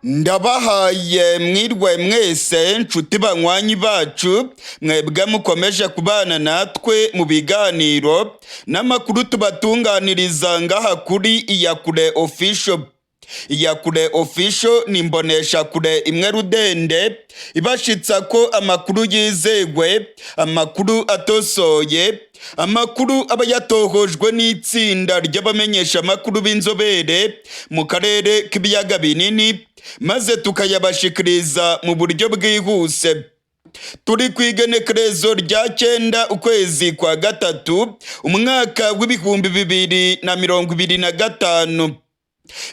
Ndabahaye mwirwe mwese, nshuti banywanyi bacu, mwebwe mukomeje kubana natwe mu biganiro n'amakuru tubatunganiriza ngaha kuri Iyakure Official. Iyakure Official ni imboneshakure imwe rudende ibashitsa ko amakuru yizegwe, amakuru atosoye, amakuru aba yatohojwe n'itsinda ry'abamenyeshamakuru b'inzobere mu karere k'ibiyaga binini, maze tukayabashikiriza mu buryo bwihuse. Turi ku igenekerezo rya 9, ukwezi kwa gatatu, umwaka w'2025.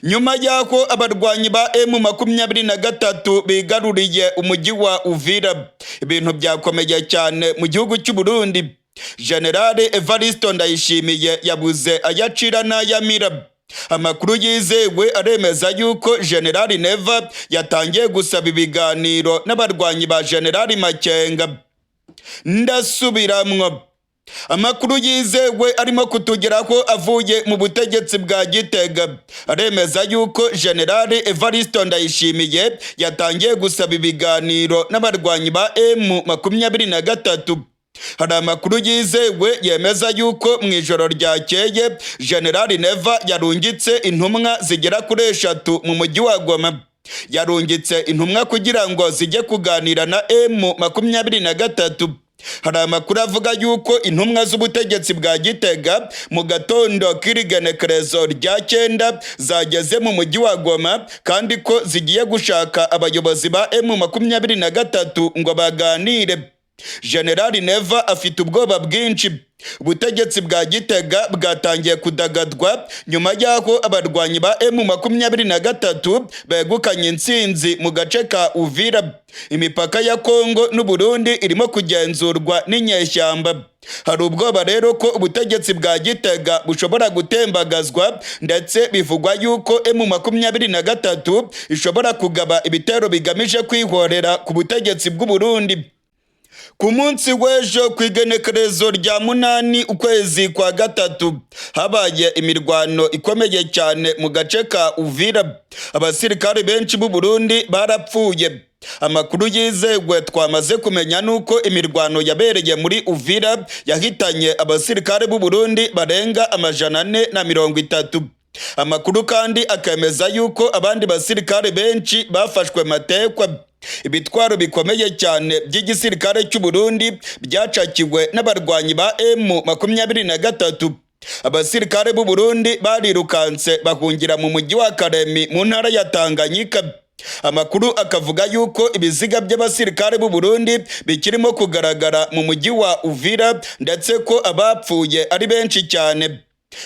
Nyuma y'aho abarwanyi ba M23 bigaruriye umujyi wa Uvira, ibintu byakomeye cyane mu gihugu cy'u Burundi. General Evaristo Ndayishimiye yabuze ayacira n'ayamira. Amakuru yizewe aremeza yuko General Neva yatangiye gusaba ibiganiro n'abarwanyi ba General Makenga. Ndasubiramwo, amakuru yizewe arimo kutugeraho avuye mu butegetsi bwa Gitega aremeza yuko General Evaristo Ndayishimiye yatangiye gusaba ibiganiro n'abarwanyi ba M23. Hari amakuru yizewe yemeza yuko mu ijoro ryakeye General Neva yarungitse intumwa zigera kuri eshatu mu mujyi wa Goma. Yarungitse intumwa kugira ngo zijye kuganira na M23. Hari amakuru avuga yuko intumwa z'ubutegetsi bwa Gitega mu gatondo k'irigenekerezo rya 9 zageze mu mujyi wa Goma, kandi ko zigiye gushaka abayobozi ba M23 ngo baganire. General Neva afite ubwoba bwinshi. Ubutegetsi bwa Gitega bwatangiye kudagadwa nyuma y'aho abarwanyi ba M23 begukanye intsinzi mu gace ka Uvira. Imipaka ya Kongo n'u Burundi irimo kugenzurwa n'inyeshyamba. Hari ubwoba rero ko ubutegetsi bwa Gitega bushobora gutembagazwa, ndetse bivugwa yuko M23 ishobora kugaba ibitero bigamije kwihorera ku butegetsi bw'u Burundi. Ku munsi w'ejo, ku igenekerezo rya 8, ukwezi kwa gatatu, habaye imirwano ikomeye cyane mu gace ka Uvira. Abasirikare benshi b'u Burundi barapfuye. Amakuru yizewe twamaze kumenya nuko imirwano yabereye muri Uvira yahitanye abasirikare b'u Burundi barenga 430. Amakuru kandi akemeza yuko abandi basirikare benshi bafashwe matekwa. Ibitwaro bikomeye cyane by'igisirikare cy'u Burundi byacakiwe n'abarwanyi ba M23. Abasirikare b'u Burundi barirukanse bahungira mu mujyi wa Karemi mu ntara ya Tanganyika. Amakuru akavuga yuko ibiziga by'abasirikare b'u Burundi bikirimo kugaragara mu mujyi wa Uvira, ndetse ko abapfuye ari benshi cyane.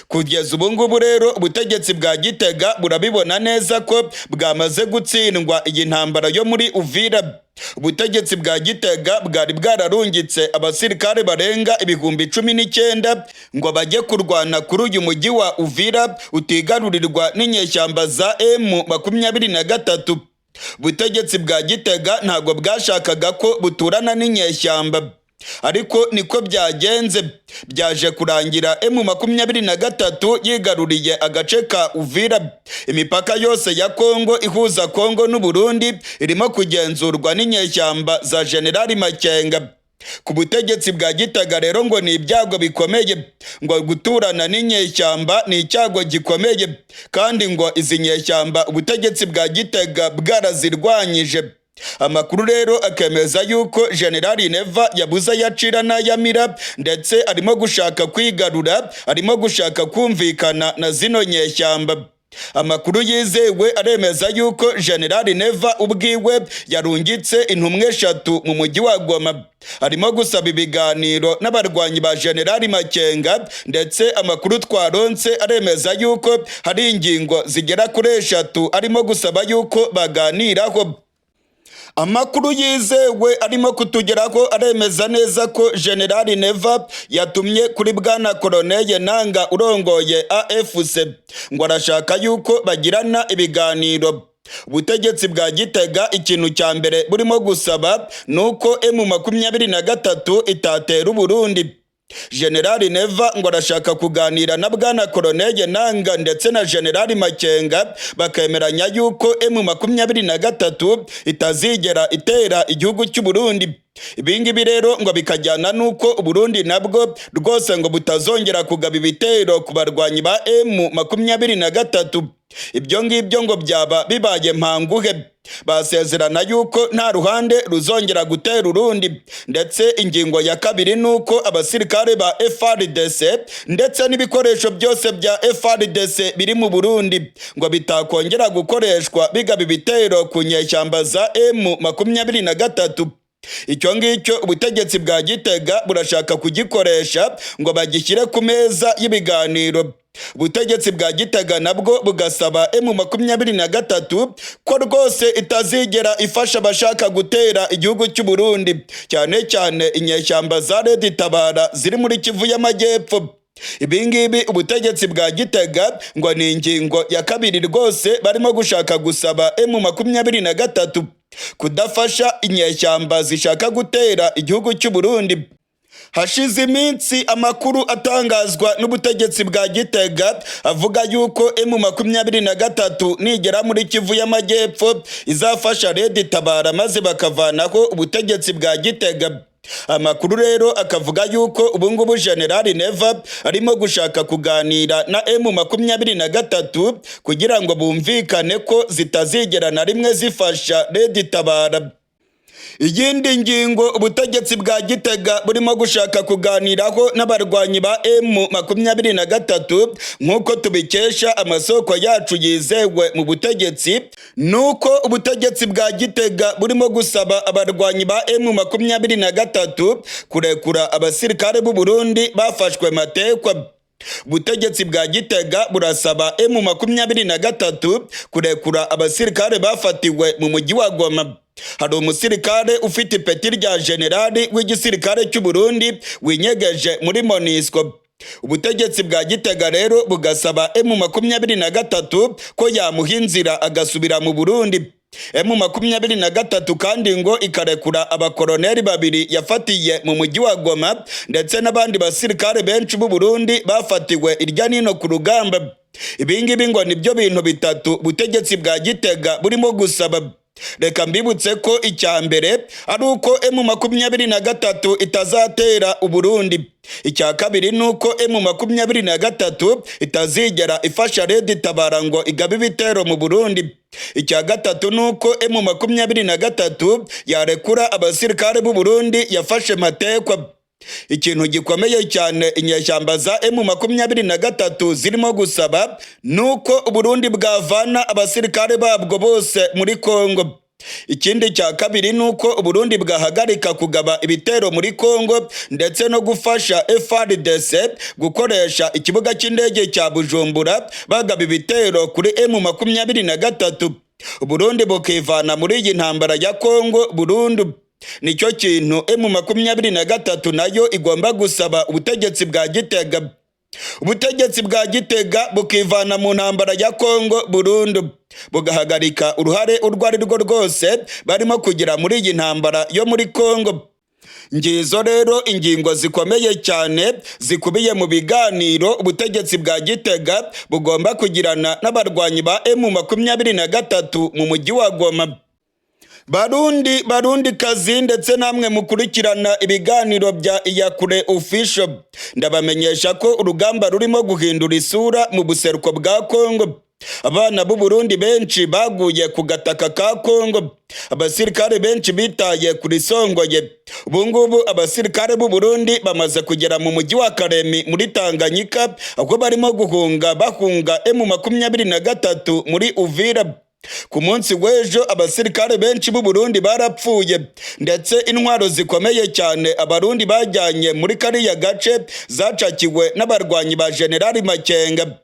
Kugeza ubu ngubu rero, ubutegetsi bwa Gitega burabibona neza ko bwamaze gutsindwa iyi ntambara yo muri Uvira. Ubutegetsi bwa Gitega bwari bwararungitse abasirikare barenga 19,000 ngo bajye kurwana kuri uyu mujyi wa Uvira utigarurirwa n'inyeshyamba za M23. Ubutegetsi bwa Gitega ntabwo bwashakaga ko buturana n'inyeshyamba, ariko niko byagenze. Byaje kurangira M23 yigaruriye agace ka Uvira. Imipaka yose ya Kongo ihuza Kongo n'u Burundi irimo kugenzurwa n'inyeshyamba za General Makenga. Ku butegetsi bwa Gitega rero ngo ni ibyago bikomeye, ngo guturana n'inyeshyamba ni icyago gikomeye, kandi ngo izi nyeshyamba ubutegetsi bwa Gitega bwarazirwanyije. Amakuru rero akemeza yuko General Neva yabuze ayacira n'ayamira, ndetse arimo gushaka kwigarura, arimo gushaka kumvikana na zino nyeshyamba. Amakuru yizewe aremeza yuko General Neva ubwiwe yarungitse intumwa eshatu mu mujyi wa Goma, arimo gusaba ibiganiro n'abarwanyi ba General Makenga, ndetse amakuru twaronse aremeza yuko hari ingingo zigera kuri eshatu arimo gusaba yuko baganiraho. Amakuru yizewe arimo kutugeraho aremeza neza ko General Neva yatumye kuri bwana Corneille Nanga urongoye AFC, ngo arashaka yuko bagirana ibiganiro. Ubutegetsi bwa Gitega ikintu cya mbere burimo gusaba ni uko M23 itatera Uburundi. Generali Neva ngo arashaka kuganira na Bwana Koroneye Nanga ndetse na Generali Makenga, bakemeranya yuko M23 itazigera itera igihugu cy'u Burundi. Ibingibi rero ngo bikajyana n'uko Uburundi nabwo rwose ngo butazongera kugaba ibitero ku barwanyi ba M23. Ibyo ngibyo ngo byaba bibaye mpanguhe. Basezerana yuko nta ruhande ruzongera gutera urundi. Ndetse ingingo ya kabiri ni uko abasirikare ba FARDC ndetse n'ibikoresho byose bya FARDC biri mu Burundi ngo bitakongera gukoreshwa bigaba ibitero ku nyeshyamba za M23. Icyo ngicyo ubutegetsi bwa Gitega burashaka kugikoresha ngo bagishyire ku meza y'ibiganiro. Ubutegetsi bwa Gitega nabwo bugasaba M23 ko rwose itazigera ifasha abashaka gutera igihugu cy'u Burundi, cyane cyane inyeshyamba za Red Tabara ziri muri Kivu y'Amajyepfo. Ibingibi ubutegetsi bwa Gitega ngo ni ingingo ya kabiri rwose barimo gushaka gusaba M23 kudafasha inyeshyamba zishaka gutera igihugu cy'u Burundi. Hashize iminsi amakuru atangazwa n'ubutegetsi bwa Gitega avuga yuko M23 nigera muri Kivu y'Amajyepfo izafasha Red Tabara maze bakavanaho ubutegetsi bwa Gitega. Amakuru rero akavuga yuko ubungubu General Neva arimo gushaka kuganira na M23 kugira ngo bumvikane ko zitazigera na rimwe zifasha Red Tabara. Iyindi ngingo ubutegetsi bwa Gitega burimo gushaka kuganiraho n'abarwanyi ba M23, nk'uko tubikesha amasoko yacu yizewe mu butegetsi, nuko ubutegetsi bwa Gitega burimo gusaba abarwanyi ba M23 kurekura abasirikare b'u Burundi bafashwe matekwa. Ubutegetsi bwa Gitega burasaba M23 kurekura abasirikare bafatiwe mu mujyi wa Goma. Hari umusirikare ufite ipeti rya generali w'igisirikare cy'u Burundi winyegeje muri MONUSCO. Ubutegetsi bwa Gitega rero bugasaba M23 ko yamuha inzira agasubira mu Burundi. M23 kandi ngo ikarekura abakoroneri babiri yafatiye mu mujyi wa Goma ndetse n'abandi basirikare benshi b'u Burundi bafatiwe irya nino ku rugamba. Ibingibi ngo nibyo bintu bitatu ubutegetsi bwa Gitega burimo gusaba. Reka mbibutse ko icya mbere ari uko M23 itazatera Uburundi. Icya kabiri ni uko M23 itazigera ifasha Red Tabara ngo igabe ibitero mu Burundi. Icya gatatu ni uko M23 yarekura abasirikare b'u Burundi yafashe matekwa. Ikintu gikomeye cyane inyeshyamba za M23 zirimo gusaba ni uko Uburundi bwavana abasirikare babwo bose muri Kongo. Ikindi cya kabiri ni uko Uburundi bwahagarika kugaba ibitero muri Kongo ndetse no gufasha FARDC gukoresha ikibuga cy'indege cya Bujumbura bagaba ibitero kuri M23. Uburundi bukivana muri iyi ntambara ya Kongo burundu. Nicyo kintu M23 nayo igomba gusaba ubutegetsi bwa Gitega. Ubutegetsi bwa Gitega bukivana mu ntambara ya Kongo burundu, bugahagarika uruhare urwo ari rwo rwose barimo kugira muri iyi ntambara yo muri Kongo. Ngizo rero ingingo zikomeye cyane zikubiye mu biganiro ubutegetsi bwa Gitega bugomba kugirana n'abarwanyi ba M23 mu mujyi wa Goma. Barundi, Barundi kazi, ndetse namwe mukurikirana ibiganiro bya Iyakure Official, ndabamenyesha ko urugamba rurimo guhindura isura mu buseruko bwa Kongo. Abana b'u Burundi benshi baguye ku gataka ka Kongo, abasirikare benshi bitaye kuri Songoye. Ubungubu abasirikare b'u Burundi bamaze kugera mu mujyi wa Karemi muri Tanganyika, aho barimo guhunga bahunga M23 muri Uvira. Ku munsi w'ejo abasirikare benshi b'u Burundi barapfuye, ndetse intwaro zikomeye cyane Abarundi bajyanye muri kariya gace zacakiwe n'abarwanyi ba Generali Makenga.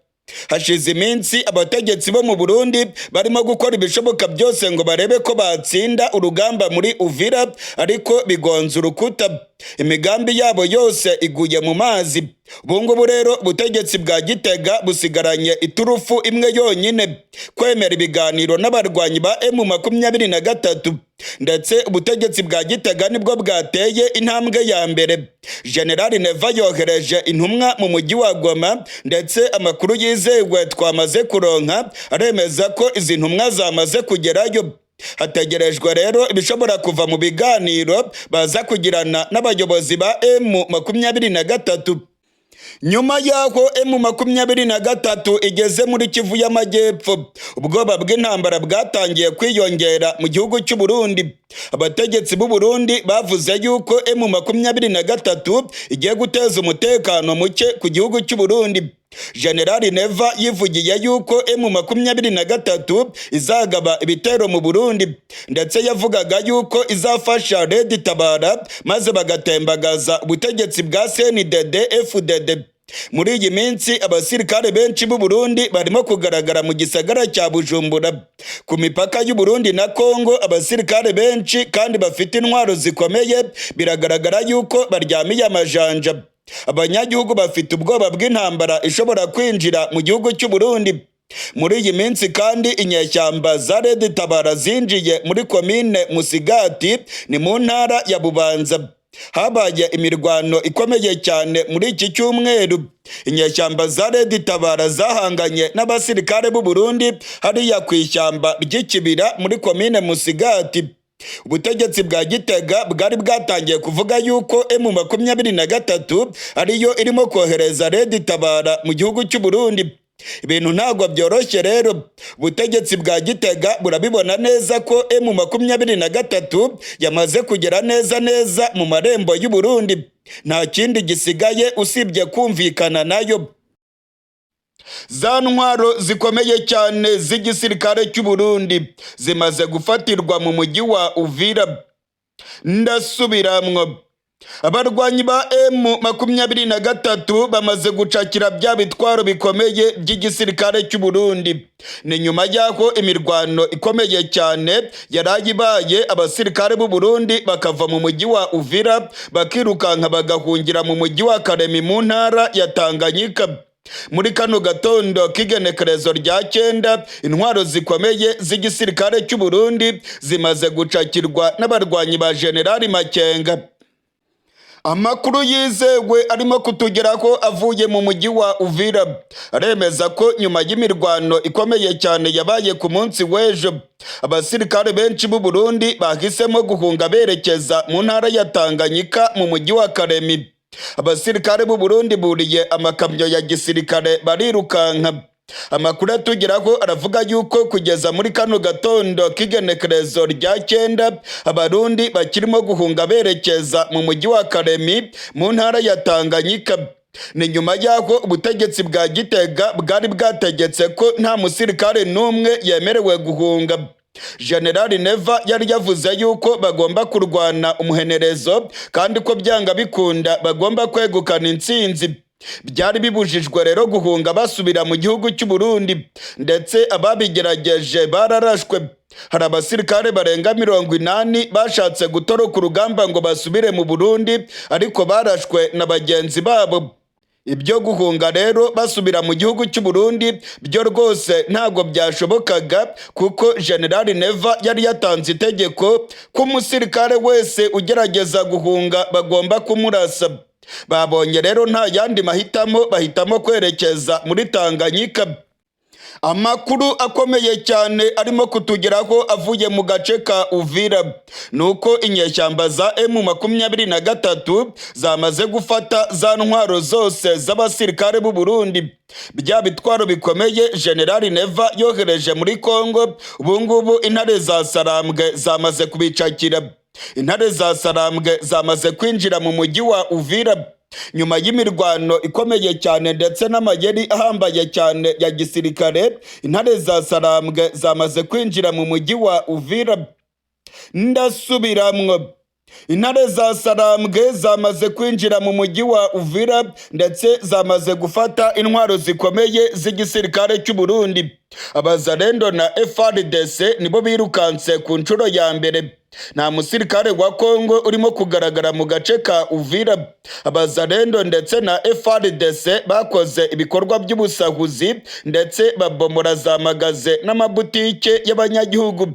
Hashize iminsi abategetsi bo mu Burundi barimo gukora ibishoboka byose ngo barebe ko batsinda urugamba muri Uvira, ariko bigonze urukuta. Imigambi yabo yose iguye mu mazi. Ubungubu rero ubutegetsi bwa Gitega busigaranye iturufu imwe yonyine: kwemera ibiganiro n'abarwanyi ba M23. Ndetse ubutegetsi bwa Gitega nibwo bwateye intambwe ya mbere. Generali Neva yohereje intumwa mu mujyi wa Goma, ndetse amakuru yizewe twamaze kuronka aremeza ko izi ntumwa zamaze kugerayo. Hategerejwe rero ibishobora kuva mu biganiro baza kugirana n'abayobozi ba M23. Nyuma y'aho M23 igeze muri Kivu y'Amajyepfo, ubwoba bw'intambara bwatangiye kwiyongera mu gihugu cy'u Burundi. Abategetsi b'u Burundi bavuze yuko M23 igiye guteza umutekano muke ku gihugu cy'u Burundi. Generali Neva yivugiye yuko M23 izagaba ibitero mu Burundi, ndetse yavugaga yuko izafasha Red Tabara maze bagatembagaza ubutegetsi bwa CNDD FDD. Muri iyi minsi abasirikare benshi b'u Burundi barimo kugaragara mu gisagara cya Bujumbura, ku mipaka y'u Burundi na Kongo. Abasirikare benshi kandi bafite intwaro zikomeye, biragaragara yuko baryamiye amajanja. Abanyagihugu bafite ubwoba bw'intambara ishobora kwinjira mu gihugu cy'u Burundi. Muri iyi minsi kandi inyeshyamba za Red Tabara zinjiye muri komine Musigati, ni mu ntara ya Bubanza. Habaye imirwano ikomeye cyane muri iki cyumweru. Inyeshyamba za Red Tabara zahanganye n'abasirikare b'u Burundi hariya ku ishyamba ry'Ikibira muri komine Musigati. Ubutegetsi bwa Gitega bwari bwatangiye kuvuga yuko M23 ariyo irimo kohereza Red Tabara mu gihugu cy'u Burundi. Ibintu ntabwo byoroshye rero. Ubutegetsi bwa Gitega burabibona neza ko M23 yamaze kugera neza neza mu marembo y'u Burundi. Nta kindi gisigaye usibye kumvikana nayo. Za ntwaro zikomeye cyane z'igisirikare cy'u Burundi zimaze gufatirwa mu mujyi wa Uvira. Ndasubiramwo, abarwanyi ba M23 bamaze gucakira bya bitwaro bikomeye by'igisirikare cy'u Burundi. Ni nyuma y'aho imirwano ikomeye cyane yaraye ibaye, abasirikare b'u Burundi bakava mu mujyi wa Uvira bakirukanka bagahungira mu mujyi wa Kalemi mu ntara ya Tanganyika. Muri kano gatondo k'igenekerezo rya 9, intwaro zikomeye z'igisirikare cy'u Burundi zimaze gucakirwa n'abarwanyi ba Generali Makenga. Amakuru yizewe arimo kutugeraho avuye mu mujyi wa Uvira aremeza ko nyuma y'imirwano ikomeye cyane yabaye ku munsi w'ejo, abasirikare benshi b'u Burundi bahisemo guhunga berekeza mu ntara ya Tanganyika mu mujyi wa Kalemi. Abasirikare b'u Burundi buriye amakamyo ya gisirikare barirukanka. Amakuru atugeraho aravuga yuko kugeza muri kano gatondo k'igenekerezo rya 9, Abarundi bakirimo guhunga berekeza mu mujyi wa Kalemi mu ntara ya Tanganyika. Ni nyuma y'aho ubutegetsi bwa Gitega bwari bwategetse ko nta musirikare n'umwe yemerewe guhunga. Generali Neva yari yavuze yuko bagomba kurwana umuhenerezo kandi ko byanga bikunda bagomba kwegukana intsinzi. Byari bibujijwe rero guhunga basubira mu gihugu cy'u Burundi, ndetse ababigerageje bararashwe. Hari abasirikare barenga 80 bashatse gutoroka urugamba ngo basubire mu Burundi, ariko barashwe na bagenzi babo. Ibyo guhunga rero basubira mu gihugu cy'u Burundi byo rwose ntabwo byashobokaga, kuko Generali Neva yari yatanze itegeko ko umusirikare wese ugerageza guhunga bagomba kumurasa. Babonye rero nta yandi mahitamo, bahitamo kwerekeza muri Tanganyika. Amakuru akomeye cyane arimo kutugeraho avuye mu gace ka Uvira ni uko inyeshyamba za M23 zamaze gufata za ntwaro zose z'abasirikare b'u Burundi. Bya bitwaro bikomeye Generali Neva yohereje muri Kongo, ubu ngubu intare za Sarambwe zamaze kubicakira. Intare za Sarambwe zamaze kwinjira mu mujyi wa Uvira nyuma y'imirwano ikomeye cyane ndetse n'amayeri ahambaye cyane ya gisirikare. Intare za Sarambwe zamaze kwinjira mu mujyi wa Uvira. Ndasubiramwo, intare za Sarambwe zamaze kwinjira mu mujyi wa Uvira, ndetse zamaze gufata intwaro zikomeye z'igisirikare cy'u Burundi. Abazalendo na FARDC nibo birukanse ku nshuro ya mbere. Nta musirikare wa Kongo urimo kugaragara mu gace ka Uvira. Abazalendo ndetse na FARDC bakoze ibikorwa by'ubusahuzi, ndetse babomora za magaze n'amabutike y'abanyagihugu.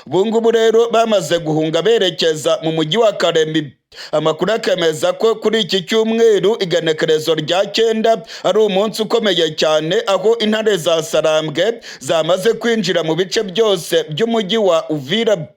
Ubu ngubu rero bamaze guhunga berekeza mu mujyi wa Karemi. Amakuru akemeza ko kuri iki cyumweru, igenekerezo rya 9, ari umunsi ukomeye cyane, aho intare za Sarambwe zamaze kwinjira mu bice byose by'umujyi wa Uvira.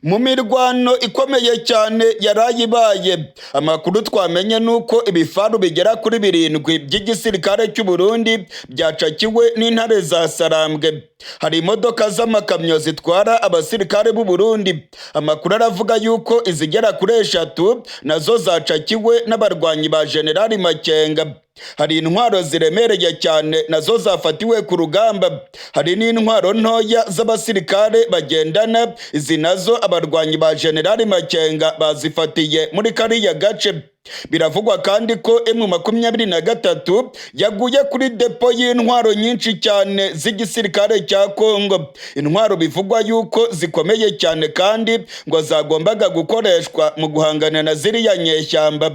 Mu mirwano ikomeye cyane yarayibaye, amakuru twamenye ni uko ibifaru bigera kuri 7 by'igisirikare cy'u Burundi byacakiwe n'intare za Sarambwe. Hari imodoka z'amakamyo zitwara abasirikare b'u Burundi. Amakuru aravuga yuko izigera kuri 3 nazo zacakiwe n'abarwanyi ba Generali Makenga. Hari intwaro ziremereye cyane nazo zafatiwe ku rugamba. Hari n'intwaro ntoya z'abasirikare bagendana, izi nazo abarwanyi ba Generali Makenga bazifatiye muri kariya gace. Biravugwa kandi ko M23 yaguye kuri depo y'intwaro nyinshi cyane z'igisirikare cya Kongo, intwaro bivugwa yuko zikomeye cyane kandi ngo zagombaga gukoreshwa mu guhangana na ziriya nyeshyamba.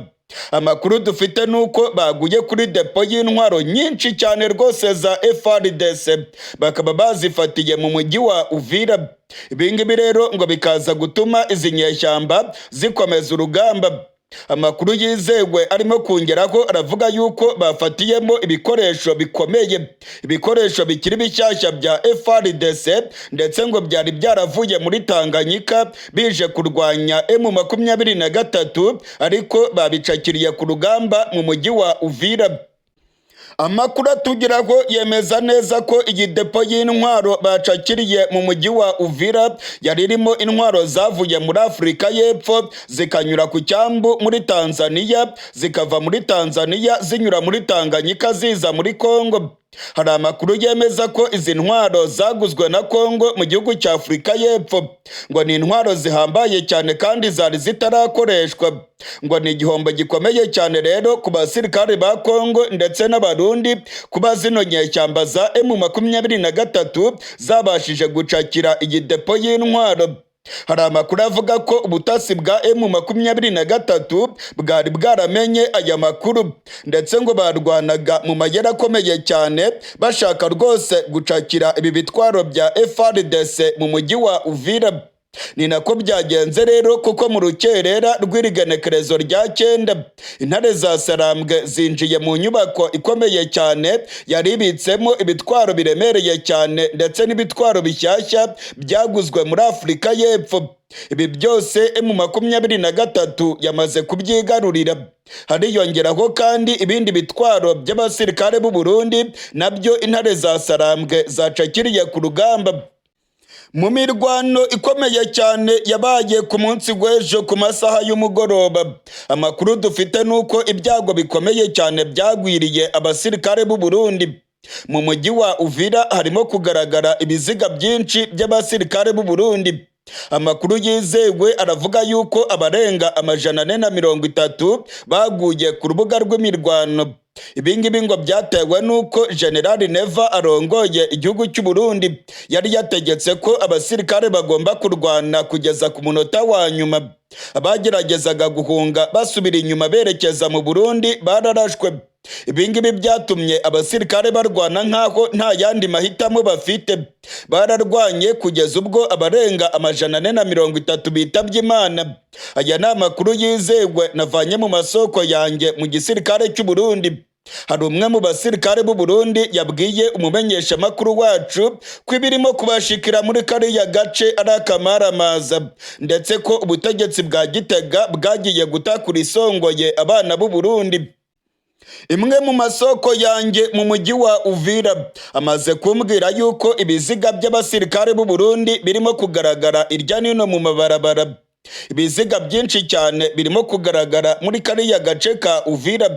Amakuru dufite ni uko baguye kuri depo y'intwaro nyinshi cyane rwose za FARDC, bakaba bazifatiye mu mujyi wa Uvira. Ibingibi rero ngo bikaza gutuma izi nyeshyamba zikomeza urugamba. Amakuru yizewe arimo kongeraho aravuga yuko bafatiyemo ibikoresho bikomeye, ibikoresho bikiri bishyashya bya FARDC, ndetse ngo byari byaravuye muri Tanganyika bije kurwanya M23, ariko babicakiriye ku rugamba mu mujyi wa Uvira. Amakuru atugeraho yemeza neza ko iyi depo y'intwaro bacakiriye mu mujyi wa Uvira yari irimo intwaro zavuye muri Afurika y'Epfo, zikanyura ku cyambu muri Tanzania, zikava muri Tanzania zinyura muri Tanganyika ziza muri Kongo. Hari amakuru yemeza ko izi ntwaro zaguzwe na Kongo mu gihugu cya Afurika y'Epfo. Ngo ni intwaro zihambaye cyane kandi zari zitarakoreshwa. Ngo ni igihombo gikomeye cyane rero ku basirikare ba Kongo ndetse n'Abarundi kuba zino nyeshyamba za M23 zabashije gucakira iyi depo y'intwaro. Hari amakuru avuga ko ubutasi bwa M23 bwari bwaramenye aya makuru, ndetse ngo barwanaga mu mayeri akomeye cyane bashaka rwose gucakira ibi bitwaro bya FARDC mu mujyi wa Uvira. Ni nako byagenze rero, kuko mu rukerera rw'irigenekerezo rya 9 intare za Sarambwe zinjiye mu nyubako ikomeye cyane yari ibitsemo ibitwaro biremereye cyane ndetse n'ibitwaro bishyashya byaguzwe muri Afurika y'Epfo. Ibi byose M23 yamaze kubyigarurira. Hariyongeraho kandi ibindi bitwaro by'abasirikare b'u Burundi nabyo intare za Sarambwe zacakiriye ku rugamba. Mu mirwano ikomeye cyane yabaye ku munsi w'ejo ku masaha y'umugoroba, amakuru dufite ni uko ibyago bikomeye cyane byagwiriye abasirikare b'u Burundi. Mu mujyi wa Uvira harimo kugaragara ibiziga byinshi by'abasirikare b'u Burundi. Amakuru yizewe aravuga yuko abarenga 430 baguye ku rubuga rw'imirwano. Ibingibi ngo byatewe n'uko Generali Neva arongoye igihugu cy'u Burundi yari yategetse ko abasirikare bagomba kurwana kugeza ku munota wa nyuma. Abageragezaga guhunga basubira inyuma berekeza mu Burundi bararashwe. Ibingibi byatumye abasirikare barwana nk'aho nta yandi mahitamo bafite. Bararwanye kugeza ubwo abarenga 430 bitabye Imana. Aya ni amakuru yizewe navanye mu masoko yanjye mu gisirikare cy'u Burundi. Hari umwe mu basirikare b'u Burundi yabwiye umumenyeshamakuru wacu ko ibirimo kubashikira muri kariya gace ari akamaramaza, ndetse ko ubutegetsi bwa Gitega bwagiye gutakura isongoye abana b'u Burundi. Imwe mu masoko yanjye mu mujyi wa Uvira amaze kumbwira yuko ibiziga by'abasirikare b'u Burundi birimo kugaragara irya nino mu mabarabara. Ibiziga byinshi cyane birimo kugaragara muri kariya gace ka Uvira.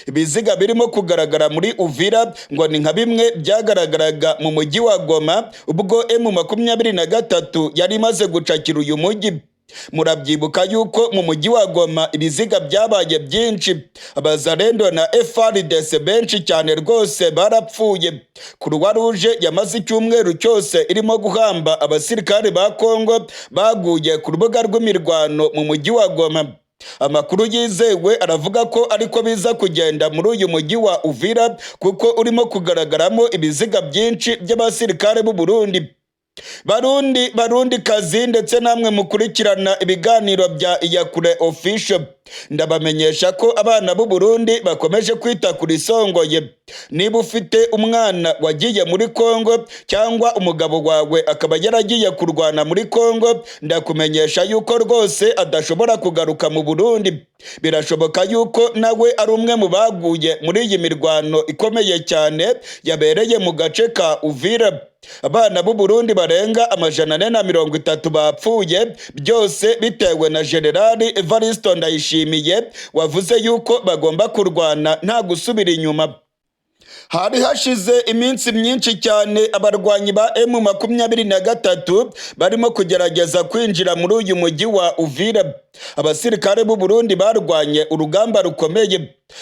Ibiziga birimo kugaragara muri Uvira ngo ni nka bimwe byagaragaraga mu mujyi wa Goma ubwo M23 yari imaze gucakira uyu mujyi. Murabyibuka yuko mu mujyi wa Goma ibiziga byabaye byinshi, abazarendo na FARDC benshi cyane rwose barapfuye. Croix Rouge yamaze icyumweru cyose irimo guhamba abasirikare ba Kongo baguye ku rubuga rw'imirwano mu mujyi wa Goma. Amakuru yizewe aravuga ko ariko biza kugenda muri uyu mujyi wa Uvira, kuko urimo kugaragaramo ibiziga byinshi by'abasirikare b'u Burundi. Barundi, Barundi kazi, ndetse namwe mukurikirana ibiganiro bya Iyakure Official, ndabamenyesha ko abana b'u Burundi bakomeje kwita kuri songoye. Niba ufite umwana wagiye muri Kongo cyangwa umugabo wawe akaba yaragiye kurwana muri Kongo, ndakumenyesha yuko rwose adashobora kugaruka mu Burundi. Birashoboka yuko nawe ari umwe mu baguye muri iyi mirwano ikomeye cyane yabereye mu gace ka Uvira. Abana b'u Burundi barenga 430 bapfuye, byose bitewe na Generali Evaristo Ndayishimiye wavuze yuko bagomba kurwana nta gusubira inyuma. Hari hashize iminsi myinshi cyane abarwanyi ba M23 barimo kugerageza kwinjira muri uyu mujyi wa Uvira. Abasirikare b'u Burundi barwanye urugamba rukomeye.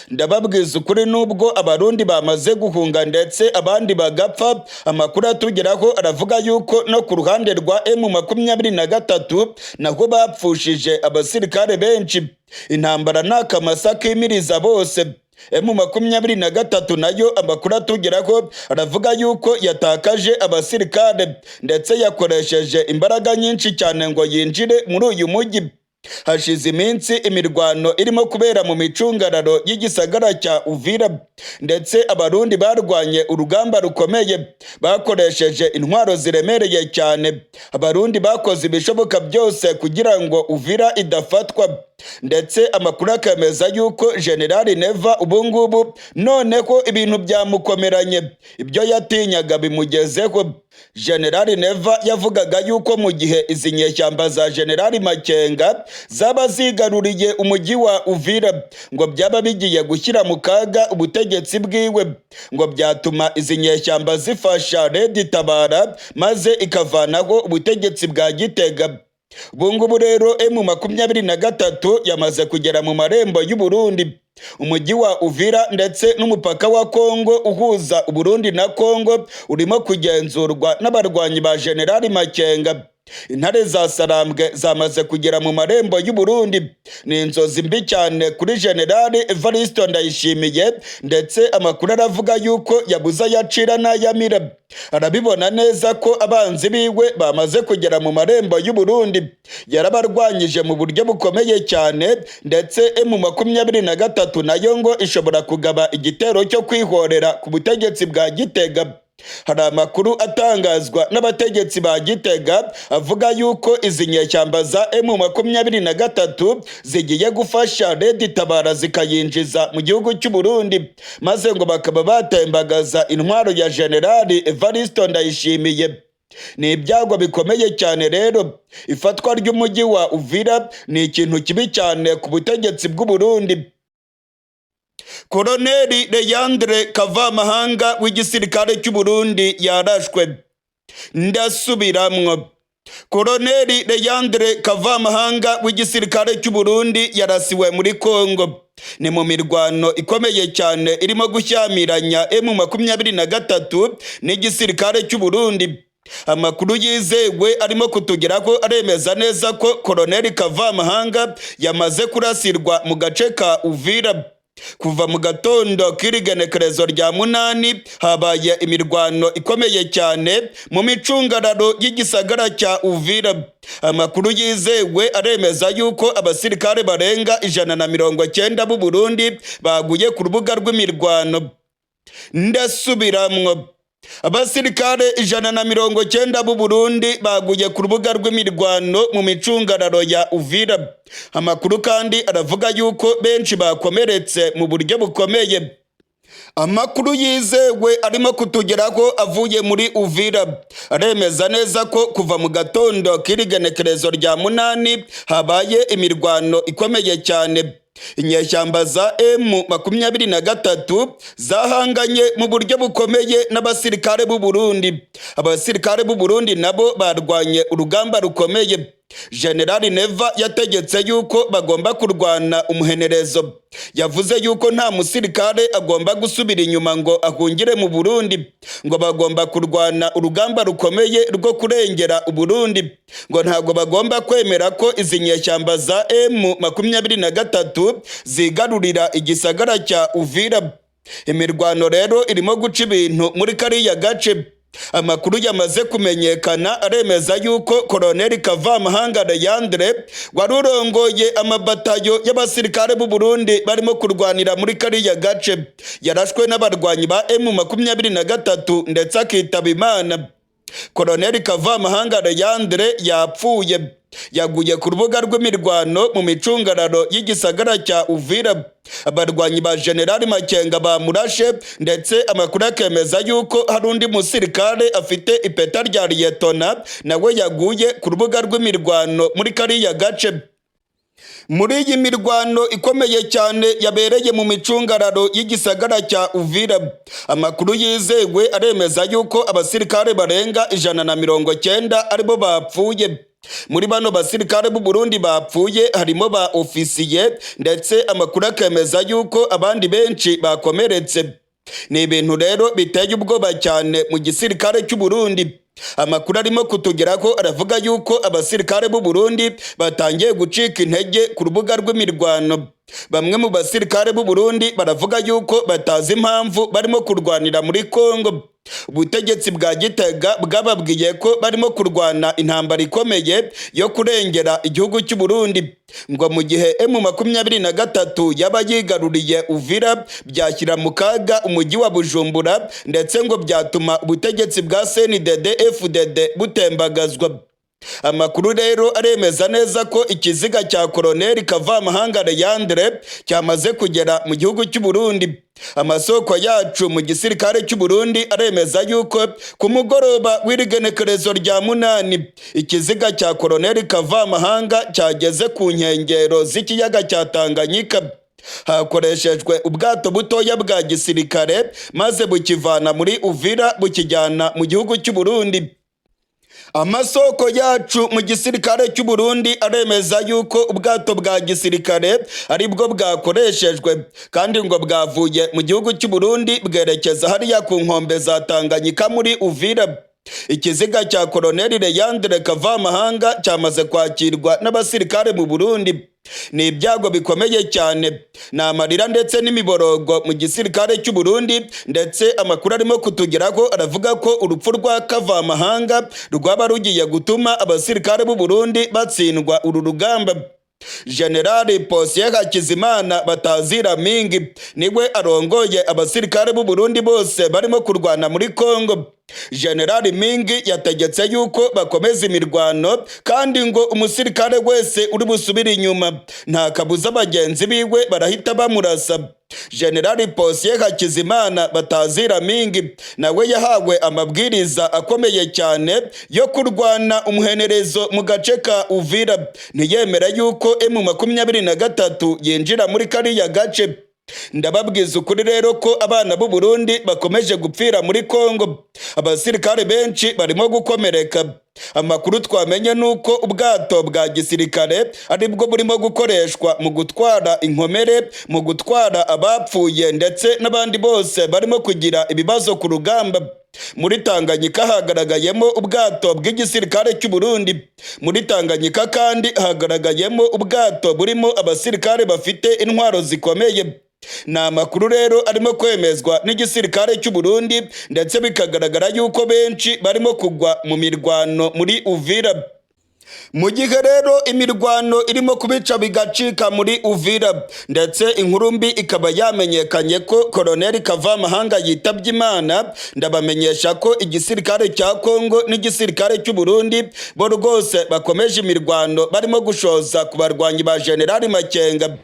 Ndababwiza ukuri, nubwo Abarundi bamaze guhunga ndetse abandi bagapfa, amakuru atugeraho aravuga yuko no ku ruhande rwa M23 naho bapfushije abasirikare benshi. Intambara ni akamasa kimiriza bose. M23 nayo amakuru atugeraho aravuga yuko yatakaje abasirikare, ndetse yakoresheje imbaraga nyinshi cyane ngo yinjire muri uyu mujyi. Hashize iminsi imirwano irimo kubera mu micungararo y'igisagara cya Uvira, ndetse Abarundi barwanye urugamba rukomeye, bakoresheje intwaro ziremereye cyane. Abarundi bakoze ibishoboka byose kugira ngo Uvira idafatwa, ndetse amakuru akemeza yuko Generali Neva ubungubu noneho ibintu byamukomeranye, ibyo yatinyaga bimugezeho. Generali Neva yavugaga yuko mu gihe izi nyeshyamba za Generali Makenga zaba zigaruriye umujyi wa Uvira, ngo byaba bigiye gushyira mu kaga ubutegetsi bwiwe, ngo byatuma izi nyeshyamba zifasha Red Tabara maze ikavanaho ubutegetsi bwa Gitega. Ubungubu rero M23 yamaze kugera mu marembo y'u Burundi, umujyi wa Uvira ndetse n'umupaka wa Kongo uhuza Uburundi na Kongo urimo kugenzurwa n'abarwanyi ba Generali Makenga. Intare za Sarambwe zamaze kugera mu marembo y'u Burundi. Ni inzozi mbi cyane kuri Generali Evaristo Ndayishimiye, ndetse amakuru aravuga yuko yabuze ayacira n'ayamira. Arabibona neza ko abanzi biwe bamaze kugera mu marembo y'u Burundi. Yarabarwanyije mu buryo bukomeye cyane, ndetse M23 nayo ngo ishobora kugaba igitero cyo kwihorera ku butegetsi bwa Gitega. Hari amakuru atangazwa n'abategetsi ba Gitega avuga yuko izi nyeshyamba za M23 zigiye gufasha Red Tabara zikayinjiza mu gihugu cy'u Burundi, maze ngo bakaba batembagaza intwaro ya Generali Evaristo Ndayishimiye. Ni ibyago bikomeye cyane rero. Ifatwa ry'umujyi wa Uvira ni ikintu kibi cyane ku butegetsi bw'u Burundi. Koloneli Leandre Kavamahanga w'igisirikare cy'u Burundi yarashwe. Ndasubiramwo, Koloneli Leandre Kavamahanga w'igisirikare cy'u Burundi yarasiwe muri Kongo. Ni mu mirwano ikomeye cyane irimo gushyamiranya M23 n'igisirikare cy'u Burundi. Amakuru yizewe arimo kutugeraho aremeza neza ko Koloneli Kavamahanga yamaze kurasirwa mu gace ka Uvira. Kuva mu gatondo k'irigenekerezo rya 8 habaye imirwano ikomeye cyane mu micungararo y'igisagara cya Uvira. Amakuru yizewe aremeza yuko abasirikare barenga 190 b'u Burundi baguye ku rubuga rw'imirwano. Ndasubiramwo, abasirikare 190 b'u Burundi baguye ku rubuga rw'imirwano mu micungararo ya Uvira. Amakuru kandi aravuga yuko benshi bakomeretse mu buryo bukomeye. Amakuru yizewe arimo kutugeraho avuye muri Uvira aremeza neza ko kuva mu gatondo k'irigenekerezo rya 8 habaye imirwano ikomeye cyane. Inyeshyamba za M23 zahanganye mu buryo bukomeye n'abasirikare b'u Burundi. Abasirikare b'u Burundi nabo barwanye urugamba rukomeye. Generali Neva yategetse yuko bagomba kurwana umuhenerezo. Yavuze yuko nta musirikare agomba gusubira inyuma ngo ahungire mu Burundi, ngo bagomba kurwana urugamba rukomeye rwo kurengera Uburundi, ngo ntabwo bagomba kwemera ko izi nyeshyamba za M23 zigarurira igisagara cya Uvira. Imirwano rero irimo guca ibintu muri kariya gace. Amakuru yamaze kumenyekana aremeza yuko Koloneli Kavamahanga Leandre wari urongoye amabatayo y'abasirikare b'u Burundi barimo kurwanira muri kariya gace yarashwe n'abarwanyi ba M23 ndetse akitaba Imana. Koloneli Kavamahanga Leandre yapfuye, yaguye ku rubuga rw'imirwano mu micungararo y'igisagara cya Uvira. Abarwanyi ba Generali Makenga bamurashe, ndetse amakuru akemeza yuko hari undi musirikare afite ipeta rya liyetona nawe yaguye ku rubuga rw'imirwano muri kariya gace. Muri iyi mirwano ikomeye cyane yabereye mu micungararo y'igisagara cya Uvira, amakuru yizewe aremeza yuko abasirikare barenga 190 aribo bapfuye. Muri bano basirikare b'u Burundi bapfuye harimo ba ofisiye, ndetse amakuru akemeza yuko abandi benshi bakomeretse. Ni ibintu rero biteye ubwoba cyane mu gisirikare cy'u Burundi. Amakuru arimo kutugeraho aravuga yuko abasirikare b'u Burundi batangiye gucika intege ku rubuga rw'imirwano. Bamwe mu basirikare b'u Burundi baravuga yuko batazi impamvu barimo kurwanira muri Kongo. Ubutegetsi bwa Gitega bwababwiye ko barimo kurwana intambara ikomeye yo kurengera igihugu cy'u Burundi, ngo mu gihe M23 yaba yigaruriye Uvira byashyira mu kaga umujyi wa Bujumbura, ndetse ngo byatuma ubutegetsi bwa CNDD FDD butembagazwa. Amakuru rero aremeza neza ko ikiziga cya Koloneli Kavamahanga Leandre cyamaze kugera mu gihugu cy'u Burundi. Amasoko yacu mu gisirikare cy'u Burundi aremeza yuko ku mugoroba w'irigenekerezo rya 8 ikiziga cya Koloneli Kavamahanga cyageze ku nkengero z'ikiyaga cya Tanganyika. Hakoreshejwe ubwato butoya bwa gisirikare maze bukivana muri Uvira bukijyana mu gihugu cy'u Burundi. Amasoko yacu mu gisirikare cy'u Burundi aremeza yuko ubwato bwa gisirikare aribwo bwakoreshejwe, kandi ngo bwavuye mu gihugu cy'u Burundi bwerekeza hariya ku nkombe za Tanganyika muri Uvira. Ikiziga cya Koloneli Leandre Kavamahanga cyamaze kwakirwa n'abasirikare mu Burundi. Ni ibyago bikomeye cyane, ni amarira ndetse n'imiborogo mu gisirikare cy'u Burundi, ndetse amakuru arimo kutugeraho aravuga ko urupfu rwa Kavamahanga rwaba rugiye gutuma abasirikare b'u Burundi batsindwa uru rugamba. Generali Posiye Hakizimana batazira Mingi niwe arongoye abasirikare b'u Burundi bose barimo kurwana muri Kongo. Generali Mingi yategetse yuko bakomeza imirwano, kandi ngo umusirikare wese uri busubire inyuma nta kabuza bagenzi biwe barahita bamurasa. Generali Posiye Hakizimana batazira Mingi nawe yahawe amabwiriza akomeye cyane yo kurwana umuhenerezo mu gace ka Uvira, ntiyemera yuko M23 yinjira muri kariya gace. Ndababwiza ukuri rero ko abana b'u Burundi bakomeje gupfira muri Kongo, abasirikare benshi barimo gukomereka. Amakuru twamenye nuko ubwato bwa gisirikare aribwo burimo gukoreshwa mu gutwara inkomere, mu gutwara abapfuye ndetse n'abandi bose barimo kugira ibibazo ku rugamba. Muri Tanganyika hagaragayemo ubwato bw'igisirikare cy'u Burundi. Muri Tanganyika kandi hagaragayemo ubwato burimo abasirikare bafite intwaro zikomeye. Ni amakuru rero arimo kwemezwa n'igisirikare cy'u Burundi, ndetse bikagaragara yuko benshi barimo kugwa mu mirwano muri Uvira. Mu gihe rero imirwano irimo kubica bigacika muri Uvira, ndetse inkuru mbi ikaba yamenyekanye ko Koloneli Kavamahanga yitabye Imana, ndabamenyesha ko igisirikare cya Kongo n'igisirikare cy'u Burundi bo rwose bakomeje imirwano barimo gushoza ku barwanyi ba Generali Makenga.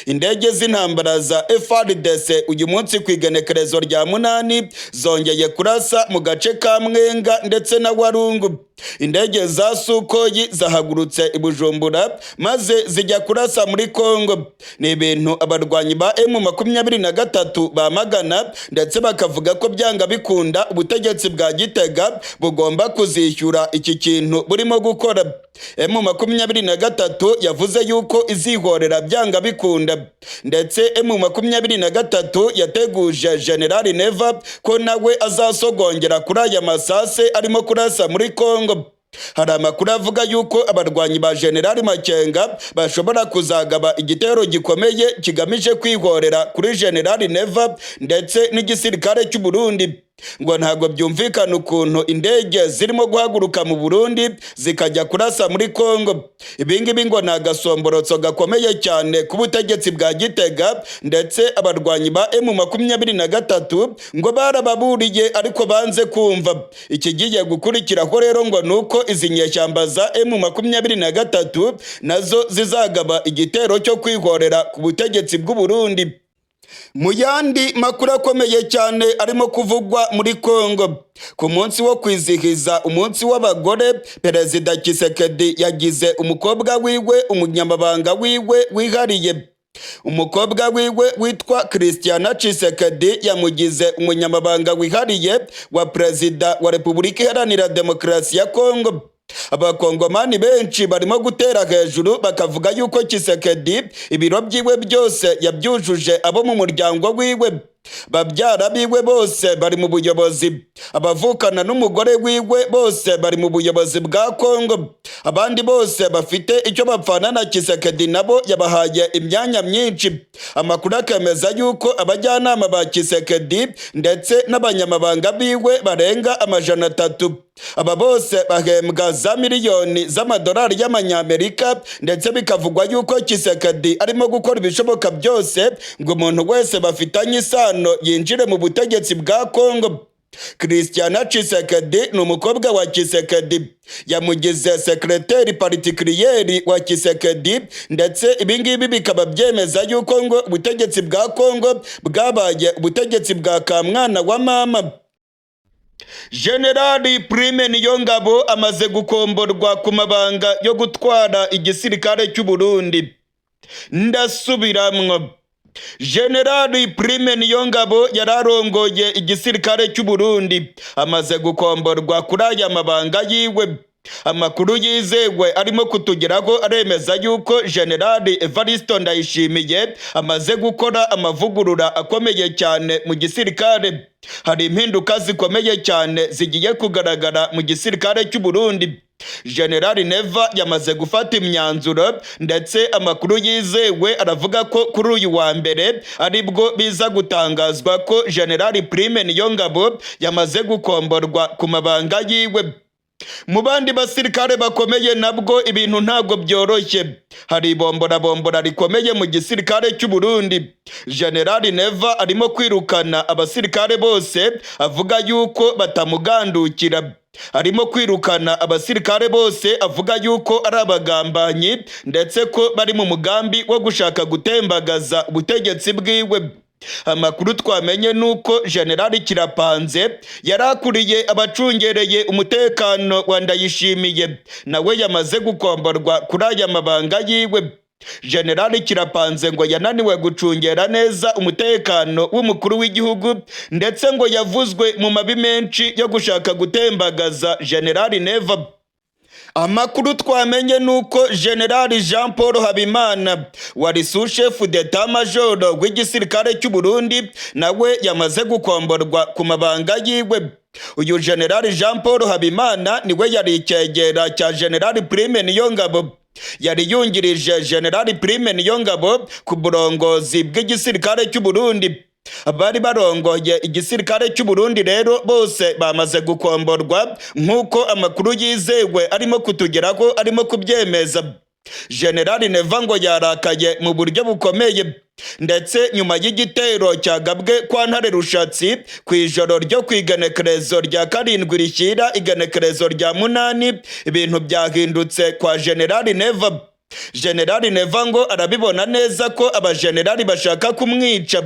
Indege z'intambara za FARDC uyu munsi ku igenekerezo rya 8 zongeye kurasa mu gace ka Mwenga ndetse na Warungu. Indege za Sukhoi zahagurutse i Bujumbura maze zijya kurasa muri Kongo. Ni ibintu abarwanyi ba M23 bamagana, ndetse bakavuga ko byanga bikunda ubutegetsi bwa Gitega bugomba kuzishyura iki kintu burimo gukora. M23 yavuze yuko izihorera byanga bikunda, ndetse M23 yateguje General Neva ko nawe azasogongera kuri aya masase arimo kurasa muri Kongo. Hari amakuru avuga yuko abarwanyi ba General Makenga bashobora kuzagaba igitero gikomeye kigamije kwihorera kuri General Neva ndetse n'igisirikare cy'u Burundi. Ngo ntabwo byumvikana ukuntu indege zirimo guhaguruka mu Burundi zikajya kurasa muri Kongo. Ibingibi ngo ni agasomborotso gakomeye cyane ku butegetsi bwa Gitega, ndetse abarwanyi ba M23 ngo barababuriye ariko banze kumva. Ikigiye gukurikiraho rero ngo nuko izi nyeshyamba za M23 nazo zizagaba igitero cyo kwihorera ku butegetsi bw'u Burundi. Mu yandi makuru akomeye cyane arimo kuvugwa muri Kongo, ku munsi wo kwizihiza umunsi w'abagore, Perezida Tshisekedi yagize umukobwa wiwe umunyamabanga wiwe wihariye. Umukobwa wiwe witwa Christiana Tshisekedi yamugize umunyamabanga wihariye wa Perezida wa Repubulika Iharanira Demokarasi ya Kongo. Abakongomani benshi barimo gutera hejuru bakavuga yuko Tshisekedi ibiro byiwe byose yabyujuje abo mu muryango wiwe. Babyara biwe bose bari mu buyobozi, abavukana n'umugore wiwe bose bari mu buyobozi bwa Kongo, abandi bose bafite icyo bapfana na Tshisekedi nabo yabahaye imyanya myinshi. Amakuru akemeza yuko abajyanama ba Tshisekedi ndetse n'abanyamabanga biwe barenga 300. Aba bose bahembwa za miliyoni z'amadolari y'amanyamerika, ndetse bikavugwa yuko Tshisekedi arimo gukora ibishoboka byose ngo umuntu wese bafitanye isano yinjire mu butegetsi bwa Kongo. Christiana Tshisekedi ni umukobwa wa Tshisekedi, yamugize secrétaire particulier wa Tshisekedi, ndetse ibingibi bikaba byemeza yuko ngo ubutegetsi bwa Kongo bwabaye ubutegetsi bwa kamwana wa mama. Generali Prime Niyongabo amaze gukomborwa ku mabanga yo gutwara igisirikare cy'u Burundi. Ndasubiramwo, Generali Prime Niyongabo yari arongoye igisirikare cy'u Burundi amaze gukomborwa kuri aya mabanga yiwe. Amakuru yizewe arimo kutugeraho aremeza yuko Generali Evaristo Ndayishimiye amaze gukora amavugurura akomeye cyane mu gisirikare. Hari impinduka zikomeye cyane zigiye kugaragara mu gisirikare cy'u Burundi. Generali Neva yamaze gufata imyanzuro, ndetse amakuru yizewe aravuga ko kuri uyu wa mbere aribwo biza gutangazwa ko Generali Prime Niyongabo yamaze gukomborwa ku mabanga yiwe. Mu bandi basirikare bakomeye nabwo ibintu ntabwo byoroshye. Hari ibomborabombora rikomeye mu gisirikare cy'u Burundi. Generali Neva arimo kwirukana abasirikare bose avuga yuko batamugandukira. Arimo kwirukana abasirikare bose avuga yuko ari abagambanyi, ndetse ko bari mu mugambi wo gushaka gutembagaza ubutegetsi bwiwe. Amakuru twamenye nuko Generali Kirapanze yari akuriye abacungereye umutekano wa Ndayishimiye nawe yamaze gukomborwa kuri aya mabanga yiwe. Generali Kirapanze ngo yananiwe gucungera neza umutekano w'umukuru w'igihugu, ndetse ngo yavuzwe mu mabi menshi yo gushaka gutembagaza Generali Neva. Amakuru twamenye nuko Generali Jean Paul Habimana wari sous-chef d'état major w'igisirikare cy'u Burundi nawe yamaze gukomborwa ku mabanga yiwe. Uyu Generali Jean Paul Habimana niwe yari icyegera cya Generali Prime Niyongabo, yari yungirije Generali Prime Niyongabo ku burongozi bw'igisirikare cy'u Burundi. Abari barongoye igisirikare cy'u Burundi rero bose bamaze gukomborwa, nk'uko amakuru yizewe arimo kutugeraho arimo kubyemeza. Generali Neva ngo yarakaye mu buryo bukomeye, ndetse nyuma y'igitero cyagabwe kwa Ntare Rushatsi ku ijoro ryo ku igenekerezo rya 7 rishyira igenekerezo rya 8, ibintu byahindutse kwa Generali Neva. Generali Neva ngo arabibona neza ko abajenerali bashaka kumwica,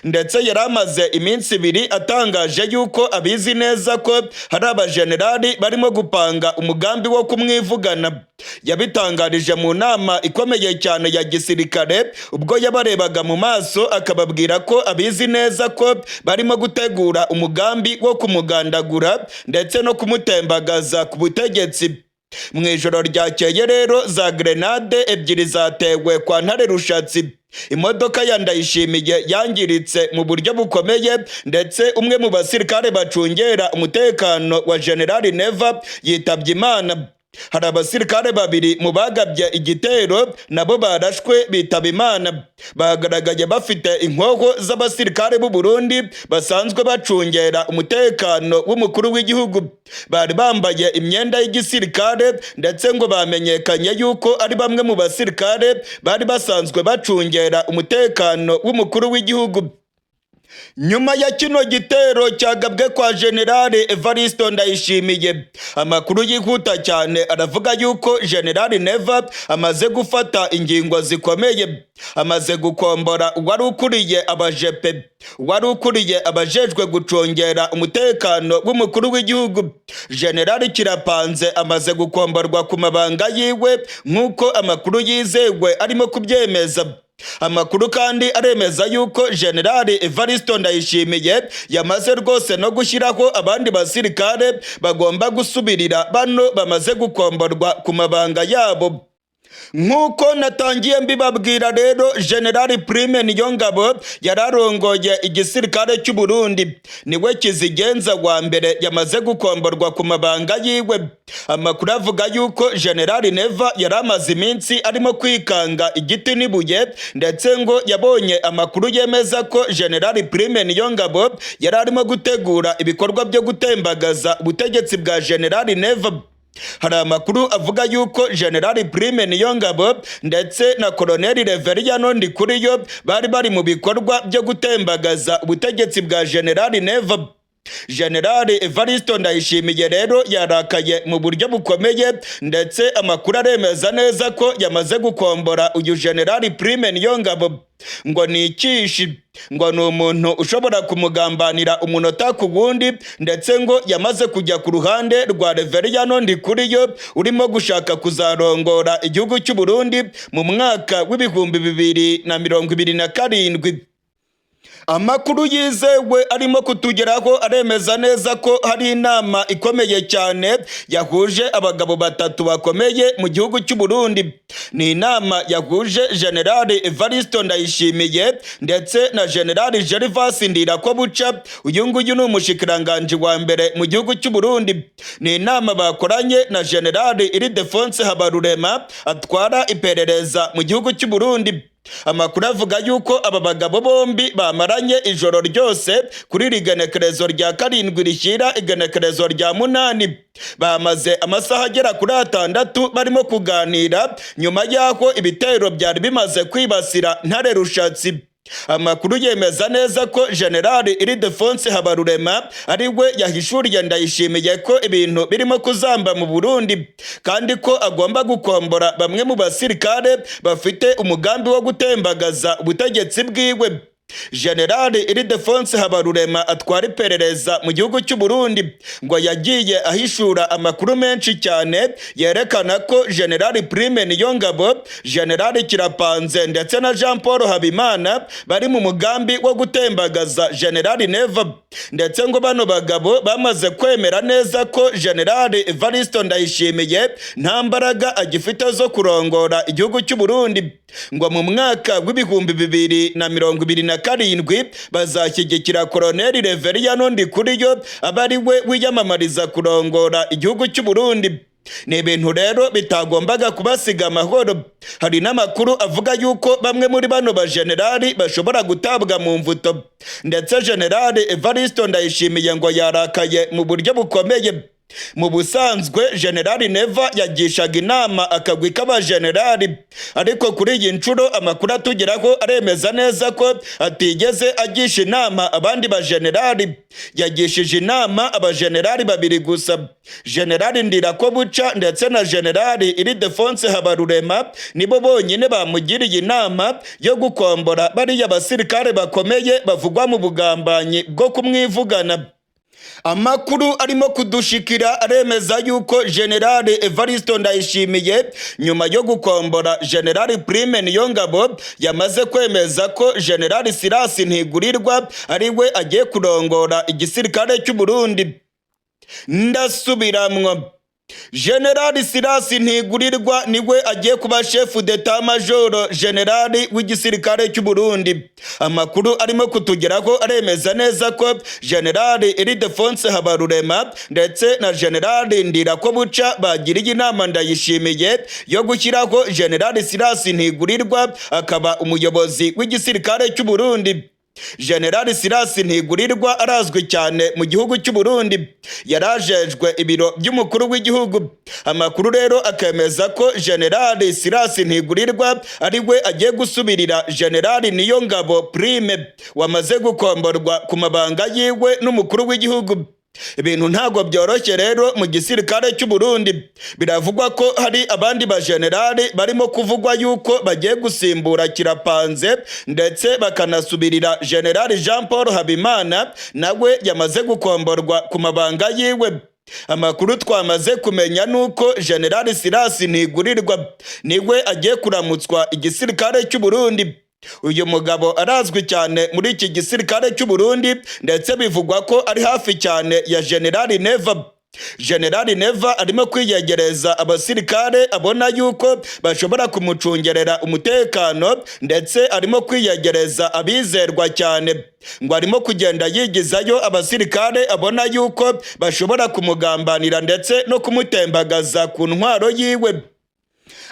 ndetse yari amaze iminsi 2 atangaje yuko abizi neza ko hari abajenerali barimo gupanga umugambi wo kumwivugana. Yabitangarije mu nama ikomeye cyane ya gisirikare, ubwo yabarebaga mu maso akababwira ko abizi neza ko barimo gutegura umugambi wo kumugandagura ndetse no kumutembagaza ku butegetsi. Mu ijoro ryakeye rero za grenade 2 zatewe kwa Ntare Rushatsi. Imodoka ya Ndayishimiye yangiritse mu buryo bukomeye, ndetse umwe mu basirikare bacungera umutekano wa Generali Neva yitabye Imana. Hari abasirikare babiri mu bagabye igitero nabo barashwe bitaba Imana. Bagaragaye bafite inkoho z'abasirikare b'u Burundi basanzwe bacungera umutekano w'umukuru w'igihugu. Bari bambaye imyenda y'igisirikare, ndetse ngo bamenyekanye yuko ari bamwe mu basirikare bari basanzwe bacungera umutekano w'umukuru w'igihugu. Nyuma ya kino gitero cyagabwe kwa General Evaristo Ndayishimiye, amakuru yihuta cyane aravuga yuko General Neva amaze gufata ingingo zikomeye. Amaze gukombora uwari ukuriye abajepe, wari ukuriye abajejwe gucungera umutekano w'umukuru w'igihugu. General Kirapanze amaze gukomborwa ku mabanga yiwe, nk'uko amakuru yizewe arimo kubyemeza. Amakuru kandi aremeza yuko General Evaristo Ndayishimiye yamaze rwose no gushyiraho abandi basirikare bagomba gusubirira bano bamaze gukomborwa ku mabanga yabo. Nk'uko natangiye mbibabwira rero, General Prime Niyongabo yararongoye igisirikare cy'u Burundi, niwe kizigenza wa mbere yamaze gukomborwa ku mabanga yiwe. Amakuru avuga yuko General Neva yari amaze iminsi arimo kwikanga igiti n'ibuye, ndetse ngo yabonye amakuru yemeza ko General Prime Niyongabo yari arimo gutegura ibikorwa byo gutembagaza ubutegetsi bwa General Neva. Hari amakuru avuga yuko General Prime Niyongabo ndetse na Colonel Reveriyano Ndikuriyo bari bari mu bikorwa byo gutembagaza ubutegetsi bwa General Neva. General Evaristo Ndayishimiye rero yarakaye mu buryo bukomeye, ndetse amakuru aremeza neza ko yamaze gukombora uyu General Prime Niyongabo. Ngo ni ikishi, ngo ni umuntu ushobora kumugambanira umunota ku wundi, ndetse ngo yamaze kujya ku ruhande rwa Reveriyano Ndikuriyo urimo gushaka kuzarongora igihugu cy'u Burundi mu mwaka w'2027. Amakuru yizewe arimo kutugeraho aremeza neza ko hari inama ikomeye cyane yahuje abagabo batatu bakomeye mu gihugu cy'u Burundi. Ni inama yahuje General Evaristo Ndayishimiye ndetse na General Gervas Ndirakobuca. Uyu nguyu ni umushikiranganji wa mbere mu gihugu cy'u Burundi. Ni inama bakoranye na General Ildefonse Habarurema atwara iperereza mu gihugu cy'u Burundi. Amakuru avuga yuko aba bagabo bombi bamaranye ijoro ryose kuri iri genekerezo rya 7 rishyira igenekerezo rya 8. Bamaze amasaha agera kuri 6 barimo kuganira nyuma y'aho ibitero byari bimaze kwibasira Ntare Rushatsi. Amakuru yemeza neza ko General Ildefonse Habarurema ari we yahishuriye Ndayishimiye ko ibintu birimo kuzamba mu Burundi, kandi ko agomba gukombora bamwe mu basirikare bafite umugambi wo gutembagaza ubutegetsi bwiwe. General Ildefonse Habarurema atwara iperereza mu gihugu cy'u Burundi ngo yagiye ahishura amakuru menshi cyane yerekana ko General Prime Niyongabo, General Kirapanze ndetse na Jean Paul Habimana bari mu mugambi wo gutembagaza General Neva, ndetse ngo bano bagabo bamaze kwemera neza ko General Evaristo Ndayishimiye nta mbaraga agifite zo kurongora igihugu cy'u Burundi. Ngo mu mwaka w'2027 bazashyigikira Colonel Reveriyano Ndikuriyo aba ari we wiyamamariza kurongora igihugu cy'u Burundi. Ni ibintu rero bitagombaga kubasiga amahoro. Hari n'amakuru avuga yuko bamwe muri bano bajenerali bashobora gutabwa mu mvuto, ndetse General Evaristo Ndayishimiye ngo yarakaye mu buryo bukomeye. Mu busanzwe General Neva yagishaga inama akagwi k'abajenerali, ariko kuri iyi nshuro amakuru atugeraho aremeza neza ko atigeze agisha inama abandi bajenerali. Yagishije inama abajenerali babiri gusa, General Ndirakobuca ndetse na General Ildefonse Habarurema, nibo bonyine bamugiriye inama yo gukombora bariya basirikare bakomeye bavugwa mu bugambanyi bwo kumwivugana. Amakuru arimo kudushikira aremeza yuko General Evaristo Ndayishimiye nyuma yo gukombora General Prime Niyongabo yamaze kwemeza ko General Silas Ntigurirwa ari we agiye kurongora igisirikare cy'u Burundi. Ndasubiramwo. Generali Silas Ntigurirwa niwe agiye kuba chef d'état-major général w'igisirikare cy'u Burundi. Amakuru arimo kutugeraho aremeza neza ko Generali Ildefonse Habarurema ndetse na Generali Ndirakobuca bagiriye inama Ndayishimiye yo gushyiraho Generali Silas Ntigurirwa akaba umuyobozi w'igisirikare cy'u Burundi. Generali Silas Ntigurirwa arazwi cyane mu gihugu cy'u Burundi, yarajejwe ibiro by'umukuru w'igihugu. Amakuru rero akemeza ko Generali Silas Ntigurirwa ari we agiye gusubirira Generali Niyongabo Prime wamaze gukomborwa ku mabanga yiwe n'umukuru w'igihugu. Ibintu ntabwo byoroshye rero mu gisirikare cy'u Burundi. Biravugwa ko hari abandi bajenerali barimo kuvugwa yuko bagiye gusimbura Kirapanze, ndetse bakanasubirira Generali Jean Paul Habimana, nawe yamaze gukomborwa ku mabanga yiwe. Amakuru twamaze kumenya nuko Generali Silas Ntigurirwa niwe agiye kuramutswa igisirikare cy'u Burundi. Uyu mugabo arazwi cyane muri iki gisirikare cy'u Burundi, ndetse bivugwa ko ari hafi cyane ya Generali Neva. Generali Neva arimo kwiyegereza abasirikare abona yuko bashobora kumucungerera umutekano, ndetse arimo kwiyegereza abizerwa cyane. Ngo arimo kugenda yigizayo abasirikare abona yuko bashobora kumugambanira ndetse no kumutembagaza ku ntwaro yiwe.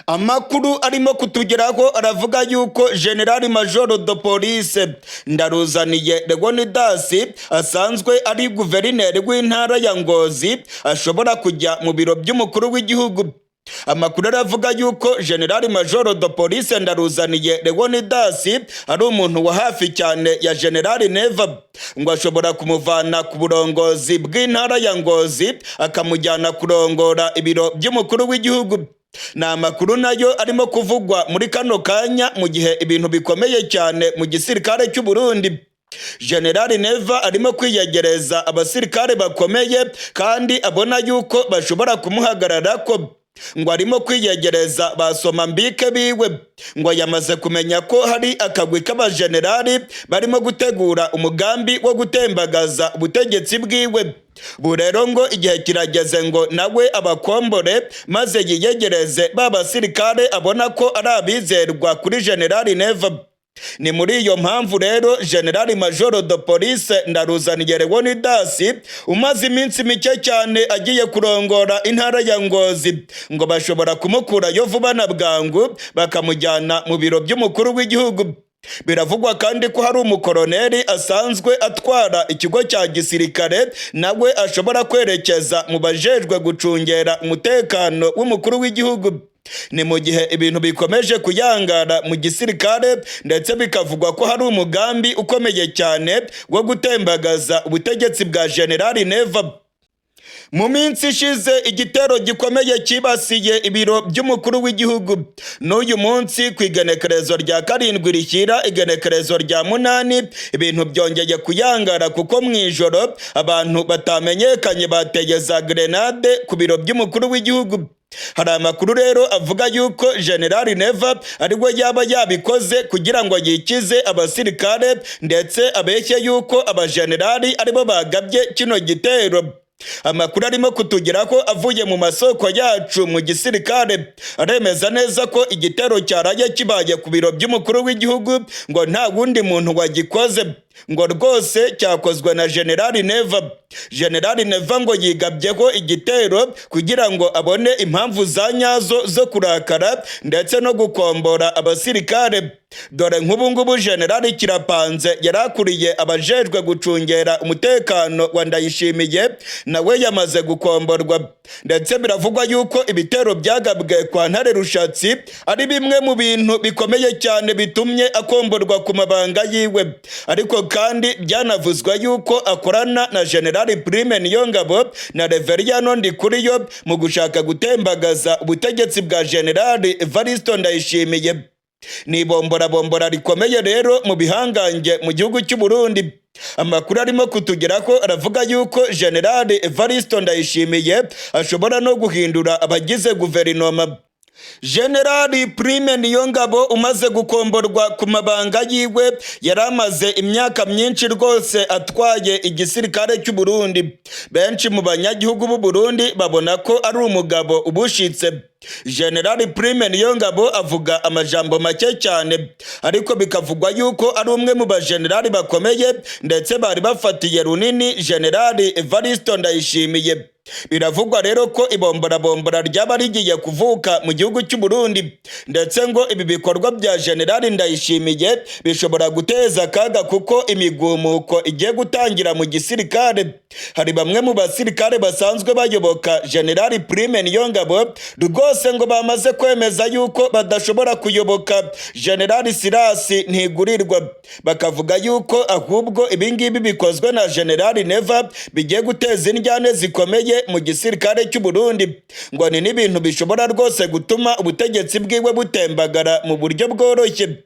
Amakuru arimo kutugeraho aravuga yuko General Major de Police Ndaruzaniye Leonidas, asanzwe ari guverineri w'intara ya Ngozi, ashobora kujya mu biro by'umukuru w'igihugu. Amakuru aravuga yuko General Major de Police Ndaruzaniye Leonidas ari umuntu wa hafi cyane ya General Neva, ngo ashobora kumuvana ku burongozi bw'intara ya Ngozi akamujyana kurongora ibiro by'umukuru w'igihugu. Ni amakuru nayo arimo kuvugwa muri kano kanya, mu gihe ibintu bikomeye cyane mu gisirikare cy'u Burundi. General Neva arimo kwiyegereza abasirikare bakomeye kandi abona yuko bashobora kumuhagarara ko. Ngo arimo kwiyegereza basoma mbike biwe. Ngo yamaze kumenya ko hari akagwi k'abajenerali barimo gutegura umugambi wo gutembagaza ubutegetsi bwiwe. Bu rero ngo igihe kirageze ngo nawe abakombore, maze yiyegereze ba basirikare abona ko ari abizerwa kuri Generali Neva. Ni muri iyo mpamvu rero General Major de Police Ndaruzaniye Leonidas, umaze iminsi mike cyane agiye kurongora intara ya Ngozi, ngo bashobora kumukurayo vuba na bwangu bakamujyana mu biro by'umukuru w'igihugu. Biravugwa kandi ko hari umukoroneri asanzwe atwara ikigo cya gisirikare, nawe ashobora kwerekeza mu bajejwe gucungera umutekano w'umukuru w'igihugu. Ni mu gihe ibintu bikomeje kuyangara mu gisirikare, ndetse bikavugwa ko hari umugambi ukomeye cyane wo gutembagaza ubutegetsi bwa Generali Neva. Mu minsi ishize igitero gikomeye cyibasiye ibiro by'umukuru w'igihugu. N'uyu munsi ku igenekerezo rya 7 rishyira igenekerezo rya 8, ibintu byongeye kuyangara, kuko mu ijoro abantu batamenyekanye bateye za grenade ku biro by'umukuru w'igihugu. Hari amakuru rero avuga yuko General Neva ari we yaba yabikoze kugira ngo yikize abasirikare, ndetse abeshye yuko abajenerali aribo bagabye kino gitero. Amakuru arimo kutugeraho avuye mu masoko yacu mu gisirikare aremeza neza ko igitero cyaraye kibaye ku biro by'umukuru w'igihugu ngo nta wundi muntu wagikoze, ngo rwose cyakozwe na Generali Neva. Generali Neva ngo yigabyeho igitero kugira ngo abone impamvu za nyazo zo kurakara ndetse no gukombora abasirikare. Dore nk'ubu ngubu Generali Kirapanze yari akuriye abajejwe gucungera umutekano wa Ndayishimiye, nawe yamaze gukomborwa. Ndetse biravugwa yuko ibitero byagabwe kwa Ntare Rushatsi ari bimwe mu bintu bikomeye cyane bitumye akomborwa ku mabanga yiwe. Ariko kandi byanavuzwe yuko akorana na Generali Prime Niyongabo na Reveriyano Ndikuriyo mu gushaka gutembagaza ubutegetsi bwa Generali Evaristo Ndayishimiye. Ni ibomborabombora rikomeye rero mu bihangange mu gihugu cy'u Burundi. Amakuru arimo kutugeraho aravuga yuko Generali Evaristo Ndayishimiye ashobora no guhindura abagize guverinoma. Generali Prime Niyongabo umaze gukomborwa ku mabanga yiwe, yari amaze imyaka myinshi rwose atwaye igisirikare cy'u Burundi. Benshi mu banyagihugu b'u Burundi babona ko ari umugabo ubushitse. Generali Prime Niyongabo avuga amajambo make cyane, ariko bikavugwa yuko ari umwe mu bajenerali bakomeye, ndetse bari bafatiye runini Generali Evaristo Ndayishimiye. Biravugwa rero ko ibomborabombora ryaba rigiye kuvuka mu gihugu cy'u Burundi, ndetse ngo ibi bikorwa bya Generali Ndayishimiye bishobora guteza akaga, kuko imigumuko igiye gutangira mu gisirikare. Hari bamwe mu basirikare basanzwe bayoboka Generali Prime Niyongabo rwose ngo bamaze kwemeza yuko badashobora kuyoboka Generali Sirasi Ntigurirwa, bakavuga yuko ahubwo ibingibi bikozwe na Generali Neva bigiye guteza indyane zikomeye mu gisirikare cy'u Burundi, ngo ni n'ibintu bishobora rwose gutuma ubutegetsi bwiwe butembagara mu buryo bworoshye.